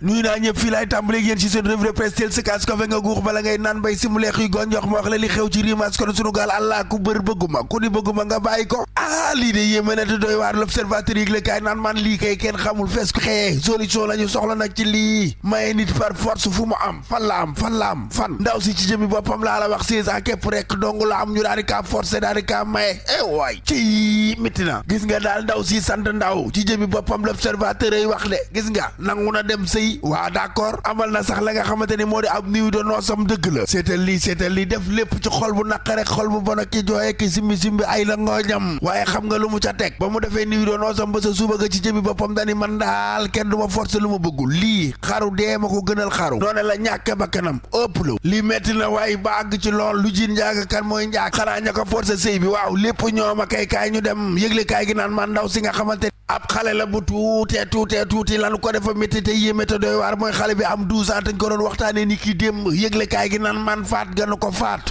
nuy naa ñëpp fii laay tàmbale yéen ci seen revue de presse teel sa kaas ko fe nga guux bala ngay naan bay si mu leex yu gonjox ma wax la li xew ci rimas kon sunu gaal allah ku bër bëgguma ku ni bëgguma nga bàyyi ko lii de yéeme na te doy waar l'observateur yi la kaay naan man lii kay kenn xamul fees ko xëyee solution la ñu soxla nag ci lii maye nit par force fu mu am fan ndaw si ci jëmi boppam laa la wax 16 ans képp rek dong la am ñu daal di kaa forcé daal di kaa maye waay ci métti na gis nga daal ndaw si sant ndaw ci jëmi boppam l'observateur yi wax de gis nga nangu na dem sëy waa d'accord amal na sax la nga xamante ni moo di ab niw de noosam dëgg la seetal lii def lépp ci xol bu naqare xol bu bon ak ki jooye ki simbi ay la ngooñam waaye xam nga lu mu ca teg ba mu defee niw de noosam ba sa suba ga ci jëmi boppam dani man daal kenn du ma forcer lu ma bëggul lii xaru dee ma ko gënal xaru noone la ñàkke ba kanam ëpp la lii metti na waaye ba àgg ci lool lu jiin njaaga kan mooy njaag xanaa ña ko forcer sëy bi waaw lépp ñoom a kaay ñu dem yëgle kaay gi naan man ndaw si nga xamante ab xale la bu tuuti lanu ko defa métti te yéeme te doy waar mooy xale bi am 12 ans dañ ko doon waxtaanee ni kii démb yëgle kaay gi naan man faat ganu ko faat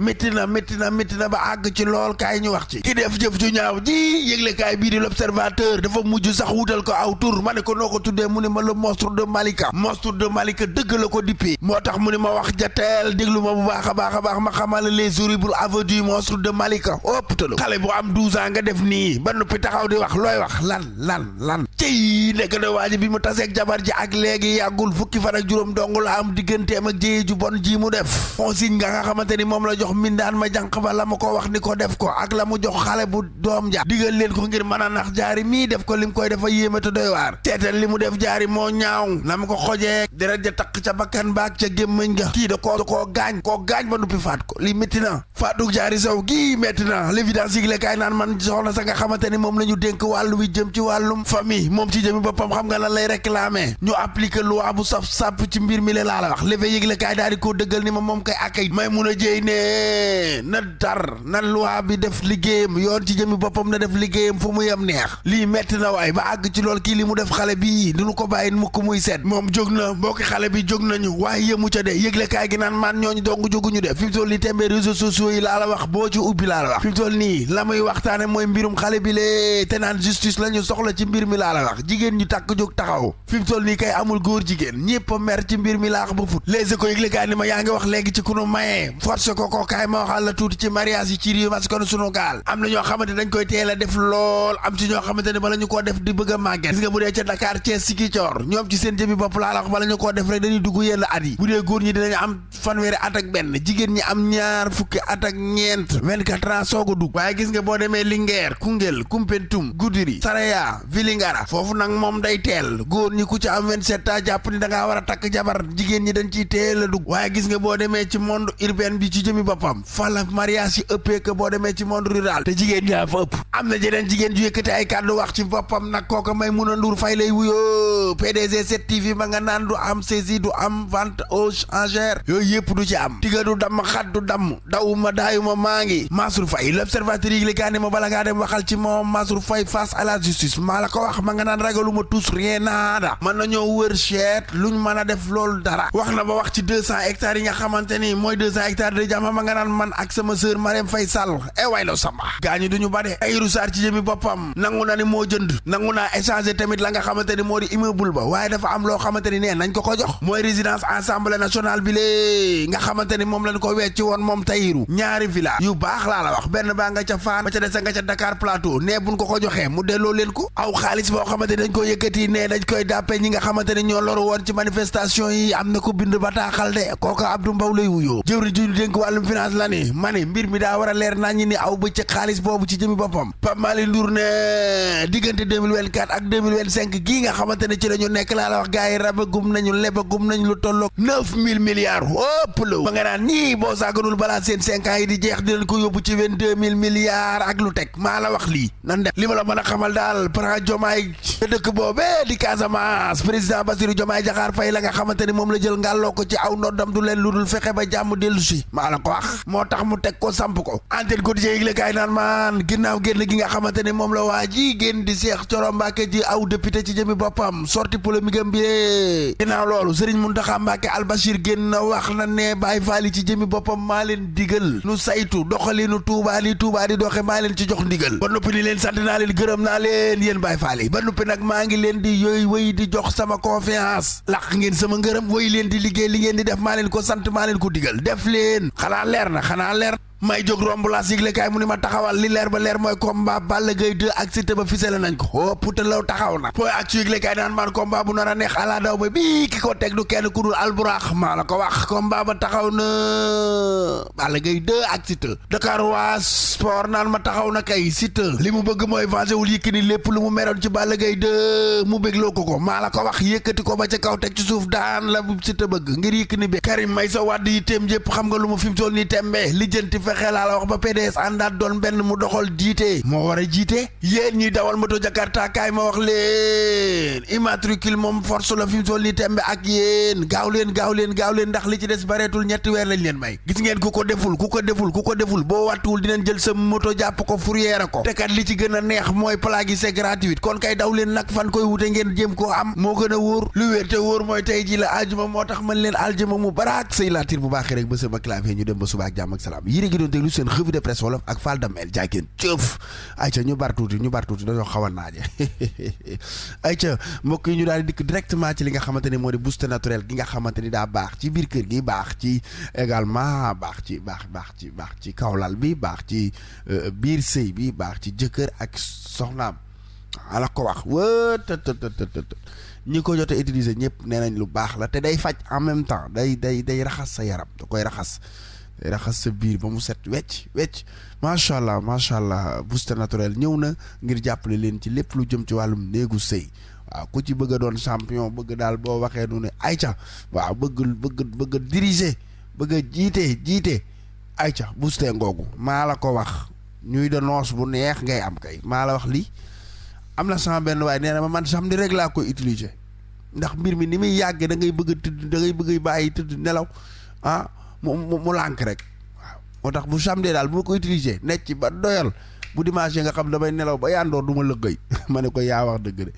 métti na ba àgg ci lool kaay ñu wax ci ki def jëf ju ñaaw ji yëgle kaay bii di l'observateur dafa mujj sax wutal ko aw tur ma ne ko noo ko tuddee mu ne ma le monstre de Malika dëgg la ko dippee moo tax mu ne ma wax jateel déglu ma bu baax a baax ma xamal les horribles aveux du monstre de Malika optalo xale bu am 12 ans nga def nii ba noppi taxaw di wax looy wax lan ci nekk na waaji bi mu taseeg jabar ji ak léegi yàggul fukki fan ak juróom dong la am digganteem ak jéye ju bon ji mu def consigne nga xamante ni moom la jox mindaan ma jànq ba la ma ko wax ni ko def ko ak la mu jox xale bu doom ja digal leen ko ngir mën a nax jaari mii def ko lim koy defa yéeme te doy waar seetal li mu def jaari moo ñaaw na ma ko xojee deret ja taq ca bakkan baak ca gémmañ ga kii da koo gaañ ba nuppi faat ko li métti na faatug jaari saw gii métti na l'évidence yi kaay naan man soxna sa nga xamante ni moom la ñu dénk wàllu wi jëm ci wàllum famille moom ci jëmi boppam xam nga lan lay réclamer ñu appliquer loi bu saf sàpp ci mbir mi la laa la wax lefe yëgle kaay daal di koo dëggal ni ma moom kay akay may mun a jéy ne na tar na loi bi def liggéeyam yoon ci jëmi boppam na def liggéeyam fu mu yem neex lii metti na waay ba àgg ci lool kii li mu def xale bi duñu ko bàyyi mukk muy set moom jóg na mbokki xale bi jóg nañu waaye yëmu ca de yëgle kaay gi naan man ñooñu dong jóguñu de fi mu toll nii tembe réseaux sociaux yi laa la wax boo ci ubbi laa la wax fi mu toll nii la muy waxtaane mooy mbirum xale bi lee te naan justice la ñu soxla ci mbir mi laa la wax jigéen ñu takk jóg taxaw fi mu toll nii kay amul góor jigéen ñëpp a mer ci mbir mi laax ba fut les écoles yëgle kaay ni ma yaa ngi wax léegi ci kunu maye force ko kaay ma waxal la tuuti ci mariage yi ci réew mas kon sunu gaal am na ñoo xamante dañ koy teel a def lool am ci ñoo xamante ne bala ñu koo def di bëgg a màgget gis nga bu dee ca Dakar Thiès Ziguinchor ñoom ci seen jëmi bopp laa la wax bala ñu koo def rek dañuy dugg yenn at yi bu dee góor ñi dinañu am fanweeri at ak benn jigéen ñi am ñaar fukki at ak ñeent 24 ans soog a dugg waaye gis nga boo demee Linguère Koungheul Koumpentoum Goudiri Saraya Vélingara foofu nag moom day teel góor ñi ku ci am 27 ans jàpp ni da ngaa war a takk jabar jigéen ñi dañ ciy teel a dugg waaye gis nga boo demee ci monde urbain bi ci jëmi boppam fala mariage yi ëppee que boo demee ci monde rural te jigéen ñaa fa ëpp am na jeneen jigéen ju yëkkati ay kàddu wax ci boppam nag kooka may mun a nduur fay lay wuyoo PDG 7TV ma nga naan du am saisie du am vente aux enchères yooyu yëpp du ci am tiga du damm xat du damm dawuma daayuma maa ngi Mansour Faye l'observateur yi li kaa ne ma bala ngaa dem waxal ci moom Mansour Faye face à la justice maa la ko wax ma nga naan ragaluma tous rien nada mën nañoo wër cheet luñ mën a def loolu dara wax na ba wax ci 200 hectares yi nga xamante ni mooy 200 hectares de jàmm ma nga naan man ak sama sœur Marème Faye Sall way law samba gaañu duñu bare ay rusaar ci jëmi boppam nangu na ni moo jënd nangu naa échanger tamit la nga xamante ni moo di immeuble ba waaye dafa am loo xamante ni nee nañ ko jox mooy résidence assemblée nationale bi lée nga xamante ni moom lañ ko wecci woon moom Tayiru ñaari villa yu baax laa la wax benn baa nga ca Fann ba ca des nga ca Dakar Plateau nee buñ ko joxee mu delloo leen ko aw xaalis boo xamante ni dañ ko yëkkati ne dañ koy dàppe ñi nga xamante ni ñoo loru woon ci manifestation yi am na ko bind bataaxal de kooka Abdou Mbow lay wuyoo jëwri ju ñu dénk wàllum finance la ni ma ne mbir mi daa war a leer naññi ni aw bëccëg xaalis boobu ci jëmi boppam Pape Malick Ndour ne diggante 2024 ak 2025 gii nga xamante ne ci la ñu nekk laa la wax gars yi rabagum nañu lebagum nañu lu tolloog 9000 milliards ëpp la ba nga naan ñii boo saaganul balaa seen 5 ans yi di jeex dinañ ko yóbbu ci 22000 milliards ak lu teg maa la wax lii nan def li ma la mën a xamal daal plan Diomaye te dëkk boobee di Casamance président Bassirou Diomaye Diakhar Faye la nga xamante ni moom la jël ngàlloo ko ci aw ndoddam du leen lu dul fexe ba jàmm dellu si maa la ko wax moo tax mu teg ko samp ko antenne quotidien yi la kaay naan maan ginnaaw génn gi nga xamante ni moom la waa ji génn di Cheikh Thioro Mbacké ji aw député ci jëmi boppam sorti polémique am bi ginnaaw loolu Serigne Mountakha Mbacké Al Bachir génn na wax na ne Baye Fall ci jëmi boppam maa leen digal nu saytu doxalinu Touba li Touba di doxe maa leen ci jox ndigal ba noppi ni leen sant naa leen gërëm naa leen yéen Baye Fall yi ba noppi nag maa ngi leen di yooyu wéy di jox sama confiance laq ngeen sama ngërëm wéy leen di liggéey li ngeen di def maa leen ko sant maa leen ko digal def leen xanaa leer may jóg romb laas yëgle kaay mu ni ma taxawal li leer ba leer mooy combat Balla Gaye 2 ak Siteu ba fisale nañ ko o putalaw taxaw na point ak su yëgle kaay naan man combat bu nar a neex ala daw ba bii ki ko teg du kenn ku dul alburax maa la ko wax combat ba taxaw na Balla Gaye 2 ak Siteu Dakar waa sport naan ma taxaw na kay Siteu li mu bëgg mooy venger wul Yékini lépp lu mu meroon ci Balla Gaye 2 mu bégloo ko maa la ko wax yëkkati ko ba ca kaw teg ci suuf daan la Siteu bëgg ngir Yékini bi Karim Meïssa Wade yi téem yëpp xam nga lu mu fi mu toll nii tembe lijjanti fexe laa la wax ba PDS àndaat doon benn mu doxal jiite moo war a jiite yéen ñuy dawal moto Jakarta kaay ma wax leen immatricule moom force la fi mu toll nii tembe ak yéen gaaw leen ndax li ci des bareetul ñetti weer lañ leen may gis ngeen ku ko deful boo wattuwul dinañ jël sa moto jàpp ko fourrière ko te kat li ci gën a neex mooy plaque yi c'est gratuit kon kay daw leen nag fan koy wute ngeen jéem koo am moo gën a wóor lu wér te wóor mooy tey ji la aljuma moo tax man leen aljuma mu baraak sëy laatir bu baaxee rek ba sama clavier ñu dem ba suba ak jàmm ak salaam yi doon déglu seen revue de presse wolof ak Fall Damel jaageen cëf ayca ñu bar tuuti dañoo xaw a naaje ayca mbokk yi ñu daal di dikk directement ci li nga xamante ni moo di booster naturel gi nga xamante ni daa baax ci biir kër gi baax ci également baax ci kawlal bi baax ci biir sëy bi baax ci jëkkër ak soxnaam ala ko wax wëtëtëtëtët ñi ko jot a utiliser ñëpp nee nañ lu baax la te day faj en même temps day raxas sa yaram da koy raxas sa biir ba mu set wecc macha allah booster naturel ñëw na ngir jàppale leen ci lépp lu jëm ci wàllum néegu sëy waaw ku ci bëgg a doon champion bëgg daal boo waxee nu ne ayca waaw bëgg a diriger bëgg a jiite ayca booster ngoogu maa la ko wax ñuy de noos bu neex ngay am kay maa la wax lii am na sama benn waaye nee na ma man samedi rek laa koy utiliser ndax mbir mi ni muy yàggee da ngay bëgg a tëdd da ngay bëgg a bàyyi tëdd nelaw mu lànk rek waaw moo tax bu samedi daal bu ma ko utiliser nekk ci ba doyal bu dimanche nga xam damay nelaw ba yandoor du ma lëggéey ma ne ko yaa wax dëgg de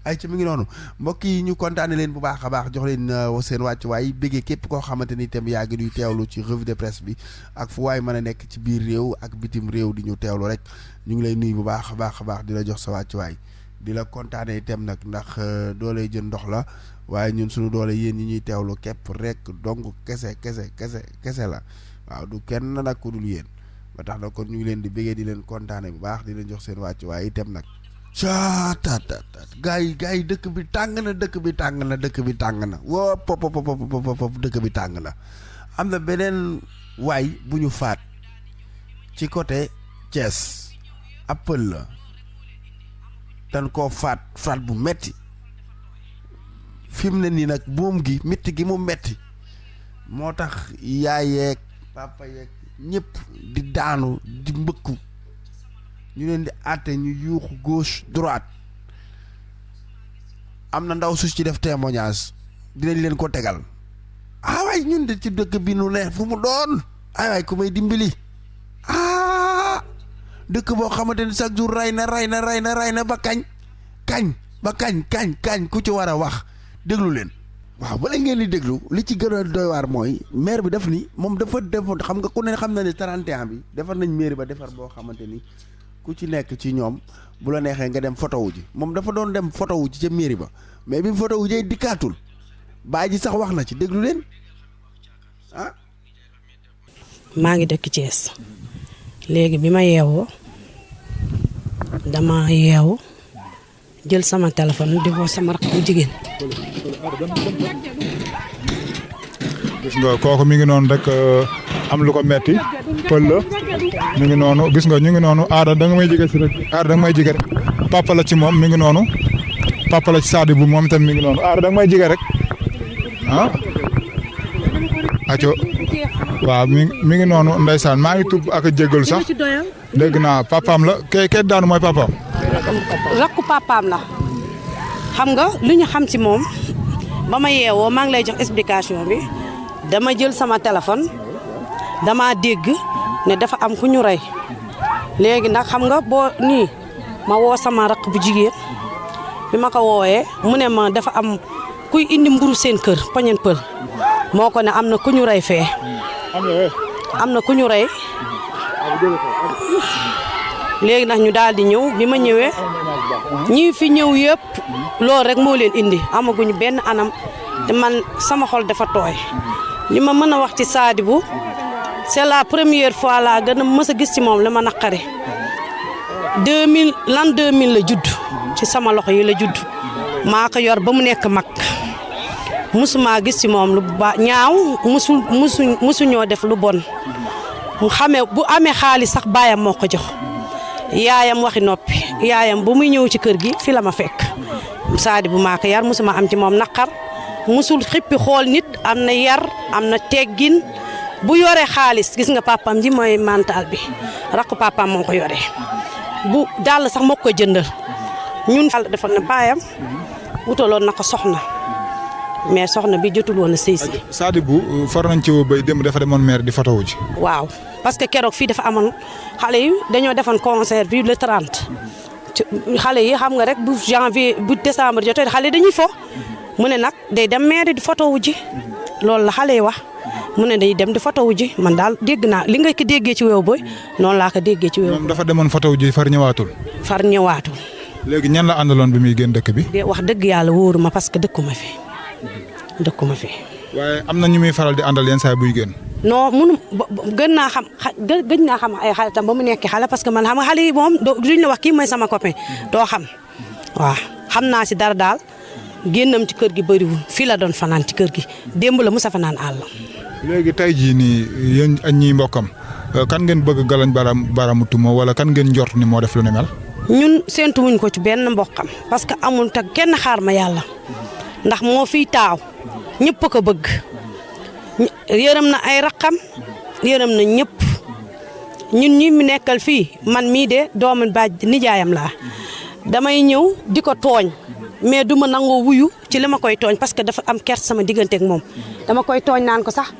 ay ci mi ngi noonu mbokk yi ñu kontaane leen bu baax a baax jox leen seen wàcc waay béggee képp koo xamante ni itam yaa ngi ñuy teewlu ci revue de presse bi ak fu waay mën a nekk ci biir réew ak bitim réew di ñu teewlu rek ñu ngi lay nuyu bu baax a baax di la jox sa wàcc waay di la kontaane itam nag ndax doole jën ndox la waaye ñun suñu doole yéen ñi ñuy teewlu képp rek donc kese la waaw du kenn nag ku dul yéen ba tax na kon ñu ngi leen di béggee di leen kontaane bu baax di leen jox seen wàcc waaye itam nag caatatat gaa yi dëkk bi tàng na woo pop dëkk bi tàng na am na beneen waay bu ñu faat ci côté Thiès ab pël la dañ koo faat bu metti fi mu ne nii nag buum gi metti gi mu metti moo tax yaay yeeg papa yeeg ñëpp di daanu di mbëkku ñu leen di àtte ñu yuuxu gauche droite am na ndaw su ci def témoignage dinañ leen ko tegal waay ñun de ci dëkk bi nu ne fu mu doon waay ku may dimbali dëkk boo xamante ni chaque jour ray na ba kañ ku ci war a wax déglu leen waaw bala ngeen di déglu li ci gën a doy waar mooy maire bi def ni moom dafa def xam nga ku ne xam na ne 31 bi defar nañ maire ba defar boo xamante ni ku ci nekk ci ñoom bu la neexee nga dem photo wu ji moom dafa doon dem photo wu ji ca mairie ba mais bi mu photo wu jee dikkaatul baa ji sax wax na ci déglu leen maa ngi dëkk Thiès léegi bi ma yeewoo dama yeewu jël sama téléphone di woo sama rakk bu jigéen. gis nga kooku mi ngi noonu rek am lu ko metti pël la mi ngi noonu gis nga ñu ngi noonu aada da nga may jege si rek aada da nga may jege rek papa la ci moom mi ngi noonu papa la ci Sadio bu moom itam mi ngi noonu aada da nga may jege rek aco waaw mi ngi noonu ndeysaan maa ngi tubb ak a jéggalu sax dégg naa papaam la kay daanu mooy papaam. rakku papaam la xam nga lu ñu xam ci moom ba ma yeewoo maa ngi lay jox explication bi dama jël sama téléphone dama dégg ne dafa am ku ñu rey léegi nag xam nga boo nii ma woo sama rakk bu jigéen bi ma ko woowee mu ne ma dafa am kuy indi mburu seen kër poñen pël moo ko ne am na ku ñu rey fee am na ku ñu rey léegi nag ñu daal di ñëw bi ma ñëwee ñi fi ñëw yëpp loolu rek moo leen indi amaguñu benn anam te man sama xol dafa tooy li ma mën a wax ci Sadibou c'est la première fois laa gën a mës a gis ci moom la ma naqari 2000 la judd ci sama loxo yi la judd maa ko yor ba mu nekk mag musuma gis ci moom lu ba ñaaw musu ñoo def lu bon mu xamee bu amee xaalis sax baayam moo ko jox yaayam waxi noppi yaayam bu muy ñëw ci kër gi fi la ma fekk Sadibou maa ko yar musuma am ci moom naqar musul xippi xool nit am na yar am na teggin bu yoree xaalis gis nga papam ji mooy mental bi rakku papam moo ko yoree bu dàll sax moo ko jëndal ñun Yàlla defal na baayam wutaloon na ko soxna mais soxna bi jotul woon a sëy si. Sadibou far nañ ci bay démb dafa demoon maire di photo wu ji. waaw parce que keroog fii dafa amoon xale yi dañoo defoon concert bi le 30 xale yi xam nga rek bu janvier bu décembre jotee xale dañuy fo mu ne nag day dem maire di photo wu ji loolu la xale yi wax mu ne day dem di photo wu ji man daal dégg naa li nga ko déggee ci wew boy noonu laa ko déggee ci wew. moom dafa demoon photo wu ji far ñëwaatul. far ñëwaatul. léegi ñan la àndaloon bi muy génn dëkk bi. de wax dëgg yàlla wóoruma parce que dëkkuma fi. waaye am na ñu muy faral di àndal yenn saa buy génn. non munu gën naa xam ay xale tam ba mu nekk xale parce que man xam nga xale yi moom duñ la wax kii mooy sama copain doo xam waaw xam naa si dara daal génnam ci kër gi bëriwul fii la doon fanaan ci kër gi démb la musa fanaan àll. léegi tey jii nii yéen ak ñi mbokkam kan ngeen bëgg galañ baramu tuuma wala kan ngeen njort ni moo def lu ne mel. ñun séntu wuñ ko ci benn mbokkam parce que amul te kenn xaar ma yàlla ndax moo fiy taaw ñëpp ko bëgg yërëm na ay raqam yërëm na ñëpp ñun ñi mu nekkal fii man mii de doomu baaj nijaayam laa damay ñëw di ko tooñ mais du ma nangoo wuyu ci li ma koy tooñ parce que dafa am kers sama diggante ak moom dama koy tooñ naan ko sax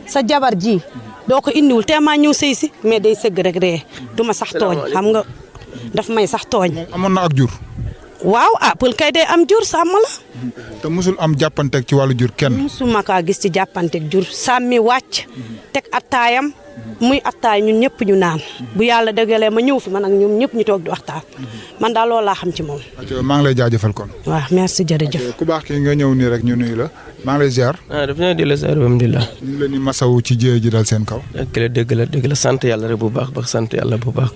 sa jabar ji doo ko indiwul te maa ñëw sëy si mais day sëgg rek ree du ma sax tooñ xam nga daf may sax tooñ. amoon na ak jur. waaw pël kay day am jur sàmm la. te musul am jàppanteeg ci wàllu jur kenn. musuma kaa gis ci jàppanteeg jur sàmmi wàcc teg attaayam muy attaay ñun ñëpp ñu naan bu yàlla dëggalee ma ñëw fi man ak ñoom ñëpp ñu toog di waxtaan man daal loolu laa xam ci moom. maa ngi lay jaajëfal kon. waaw merci jërëjëf. ku baax kii nga ñëw nii rek ñu nuyu la maa ngi lay ziar. daf ñoo di la ziar alhamdulilah. ñu ngi leen di masawu ci jéey ji dal seen kaw. dëgg la sant yàlla rek bu baax sant yàlla bu baax.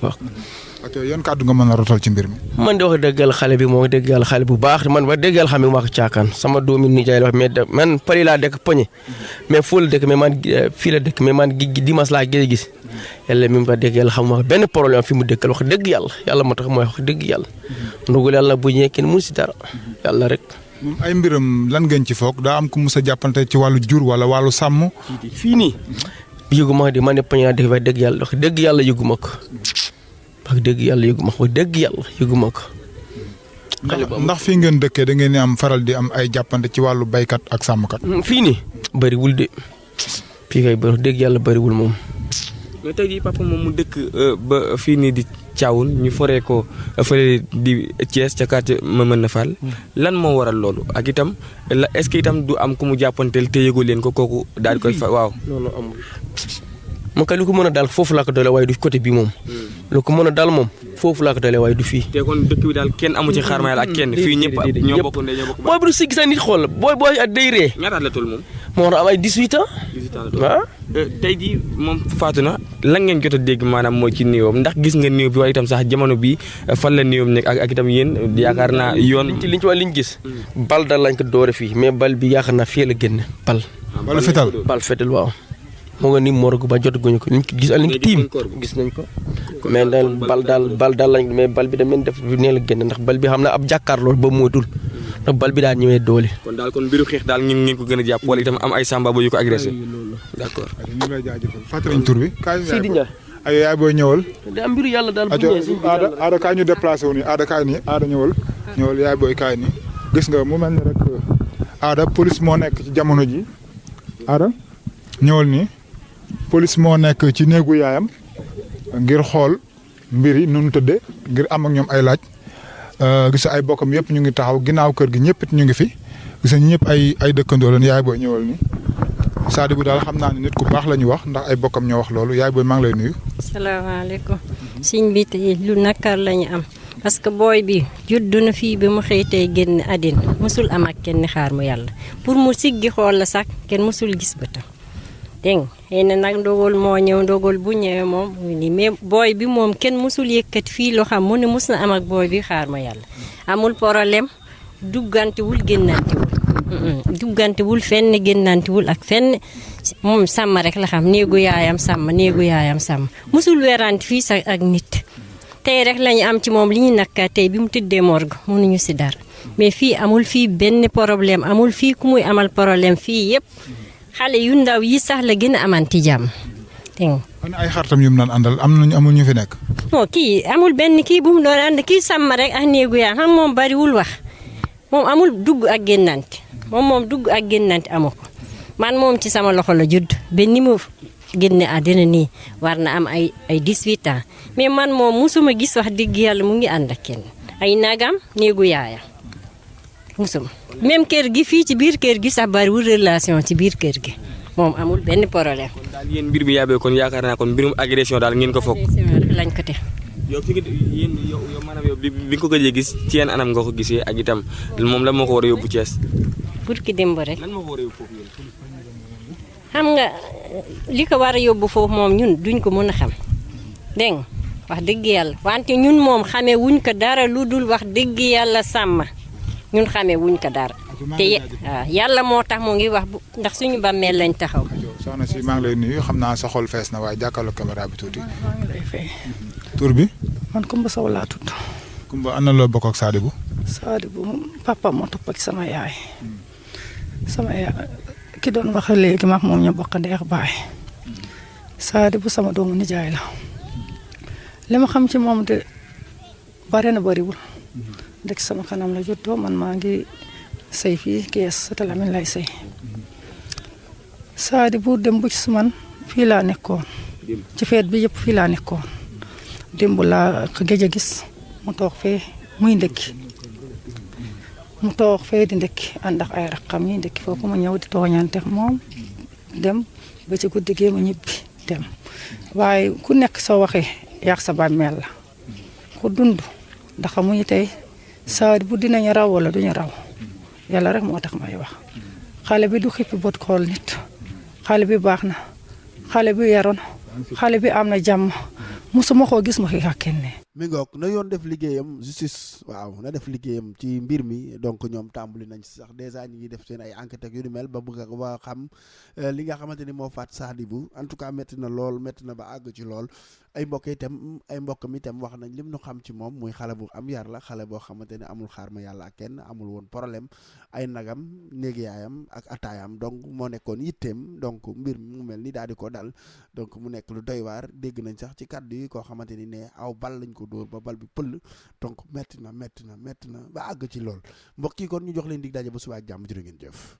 yan kàddu nga mën a rotal ci mbir mi. man de wax dëggal xale bi moo dëggal xale bu baax man wax dëggal xam ne maa ko caakaan sama doomi nijaay la wax mais man pari laa dëkk poñe mais foo la dëkk mais man fii la dëkk mais man dimanche laa gëj a gis yàlla mi wax dëgg yàlla xam wax benn problème fi mu dëkkal wax dëgg yàlla moo tax mooy wax dëgg yàlla ndugul yàlla bu ñëwee kenn mënu si dara yàlla rek. moom ay mbiram lan ngeen ci foog daa am ku mus a jàppante ci wàllu jur wala wàllu sàmm. fii nii yëguma di man ne poñe laa dëkk wax dëgg yàlla yëguma ko wax dëgg yàlla yëguma ko. ndax fii ngeen dëkkee da ngeen am faral di am ay jàppante ci wàllu baykat ak sàmmkat. fii nii bëriwul de fii kay bëri dëgg yàlla bëriwul moom. mais tey jii papa moom mu dëkk ba fii nii di Thiawoune ñu foree ko fële di Thiès ca quartier Mamana Fall lan moo waral loolu ak itam est-ce que itam du am ku mu jàppanteel te yëgoo leen ko kooku daal di koy fa waaw. non amul. man kay lu ko mën a daal foofu laa ko doole waaye du côté bii moom. lu ko mën a daal moom foofu laa ko doole waaye du fii. te kon dëkk bi daal kenn amu ci xaar ma yàlla ak kenn fii ñëpp ñoo bokk ndey ñoo bokk booy bu du si gis nit xool booy at day ree. ñaata at la toll moom. moo war a am ay 18 ans. 18 ans la toll waaw. tey jii moom faatu na lan ngeen jot a dégg maanaam mooy ci néewam ndax gis nga néew bi waaye itam sax jamono bi fan la néewam nekk ak itam yéen yaakaar naa yoon. liñ ci wax liñ gis. bal daal lañ ko doore fii mais bal bi yaakaar naa fii la génn bal. bal fetal bal fetal waaw. moo nga ni morgue ba jotaguñu ko liñ ko gis liñ ko tiim gis nañ ko mais daal bal daal lañ mais bal bi da mel def nee la génn ndax bal bi xam na ab jàkkaarloo ba moytul ndax bal bi daal ñëwee doole. kon daal kon mbiru xeex daal ngeen ko gën a jàpp wala itam am ay samba yu ko agressé. d'accord. ñu ngi lay jaajëfal fàttali nañ tur bi. Sidi Ndiaye. ay yaay booy ñëwal. da am mbiru yàlla daal bu ñëwee si aada kaay ñu déplacé wu nii aada kaay nii aada ñëwal yaay booy kaay nii gis nga mu mel ni rek aada police moo nekk ci jamono ji aada ñëwal nii police moo nekk ci néegu yaayam ngir xool mbir yi nu mu tëddee ngir am ak ñoom ay laaj gis ay bokkam yëpp ñu ngi taxaw ginnaaw kër gi ñëpp it ñu ngi fi gis nañ ñëpp ay dëkkandoo leen yaay booy ñëwal nii Sadibou daal xam naa ne nit ku baax la ñu wax ndax ay bokkam ñoo wax loolu yaay booy maa ngi lay nuyu. asalaamaaleykum. Sëñ bi tey lu nakar la ñu am parce que booy bi juddu na fii bi mu xëy tey génn àddina mosul am ak kenn xaar mu yàlla pour mu siggi xool la sax kenn mosul gis bëtam dégg nga xëy na nag ndogal moo ñëw ndogal bu ñëwee moom ni mais booy bi moom kenn mosul yëkkati fii loo xam mu ne mos na am ak booy bi xaar ma yàlla amul problème duggantewul duggantewul fenn génnantewul ak fenn moom sàmm rek la xam néegu yaayam sàmm mosul weerante fii sax ak nit tey rek lañu am ci moom li ñu nakka tey bi mu tëddee morgue mënuñu si dara mais fii amul fii benn problème amul fii ku muy amal problème fii yëpp xale yu ndaw yi sax la gën a amanti jàmm dégg nga. kon ay xaritam yu mu doon àndal amul ñu fi nekk. non kii amul benn kii bu mu doon ànd kii sàmm rek ak néegu yaayam xam moom bariwul wax moom amul dugg ak génnante moom dugg ak génnante amu ko man moom ci sama loxo la judd ba ni mu génne àddina nii war na am ay 18 ans mais man moom musuma gis wax dëgg yàlla mu ngi ànd ak kenn ay nagam néegu yaayam musuma même kër gi fii ci biir kër gi sax bariwul relation ci biir kër gi moom amul benn problème. kon daal yéen mbir bi yàbbee kon yaakaar naa kon mbirum agression daal ngeen ko foog. lañ ko teg. yow fi yow maanaam yow bi nga ko gëjee gis ci yenn anam nga ko gisee ak itam moom lan moo ko war a yóbbu Thiès. pour ki démb rek. lan moo ko war a yóbbu foofu yéen. xam nga li ko war a yóbbu foofu moom ñun duñ ko mën a xam dégg nga wax dëgg yàlla wante ñun moom xamee wuñ ko dara lu dul wax dëgg yàlla sàmm ñun xamee wuñ ko dara te waaw yàlla moo tax mu ngi wax ndax suñu bàmmeel lañ taxaw. soxna si maa ngi lay nuyu xam naa sa xol fees na waaye jàkkaarloo caméra bi tuuti. maa ngi lay fay. tur bi. man Kumba Sow laa tudd. Kumba ana loo bokk ak Sadibou. Sadibou papa moo topp ak sama yaay. sama yaay ki doon wax léegi ma moom ñu bokk ndeex baay. Sadibou sama doomu nijaay la. li ma xam ci moom de bare na bariwul. dëkk sama kanam la juddoo man maa ngi sëy fii Kees sa Lamine lay sëy. Sadibou dem bu ci man fii laa nekkoon. ci feet bi yëpp fii laa nekkoon. démb laa ko géej a gis mu toog fee muy ndëkki mu toog fee di ndëkki ànd ak ay rakkam yi ndëkki foofu ma ñëw di tooñante moom dem ba ci guddi gi ma ñibbi dem waaye ku nekk soo waxee yàq sa bàmmeel la ku dund ndax xamuñu tey Sadibou dinañu raw wala duñu raw yàlla rek moo tax may wax xale bi du xippi bot xool nit xale bi baax na xale bi yaroon xale bi am na jàmm musuma koo gis ma xeex ak kenn. mi ngoog na yoon def liggéeyam justice waaw na def liggéeyam ci mbir mi donc ñoom tàmbali nañ si sax dèjà ñu ngi def seen ay enquête ak yu ni mel ba bëgg ba xam li nga xamante ni moo faat Sadibou en tout cas métti na lool métti na ba àgg ci lool ay mbokkam itam wax nañ lim nu xam ci moom muy xale bu am yar la xale boo xamante ni amul xaar ma yàlla ak kenn amul woon problème ay nagam néegi yaayam ak ataayam donc moo nekkoon yitteem donc mbir mi mu mel ni daal di ko dal donc mu nekk lu doy waar dégg nañ sax ci kàddu yi koo xamante ni ne aw bal lañ ko dóor ba bal bi pël donc metti na ba àgg ci lool mbokk yi kon ñu jox leen dig daje ba suba ak jàmm jërë ngeen jëf